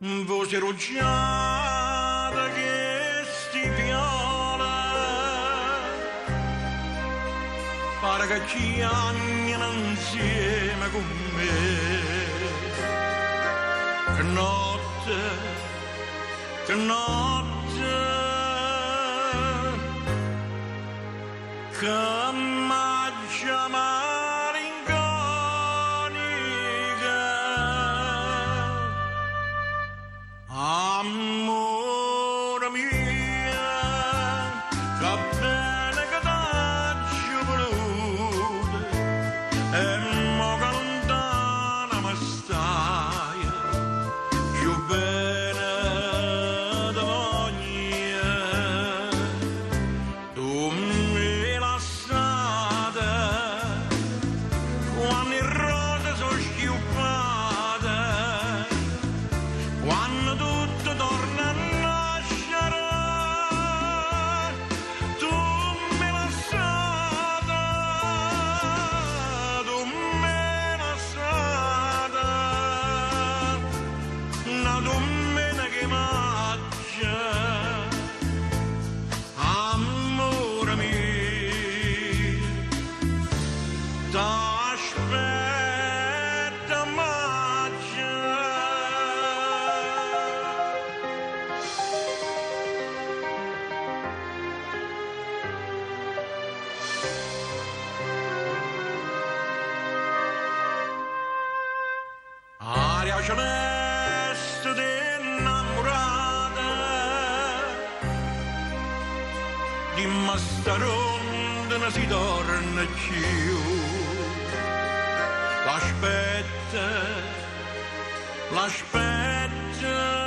Voce rugiada che sti viola Pare che chiagnano insieme con me Che notte, che notte Che m'aggia malinconica Amore mio, che bene che t'aggio voluto E mo che lontana mi stai Più bene te voglio Tu mi lasciate Quando le rose sono schiuppate Quando tutto torna a nascere Tu mi lasciate Tu mi lasciate Una domenica che mangia Amore mio T'aspetta maggio. Aria celeste d'innamorata Dimmi sta rondine si torna più L'aspetta, l'aspetta.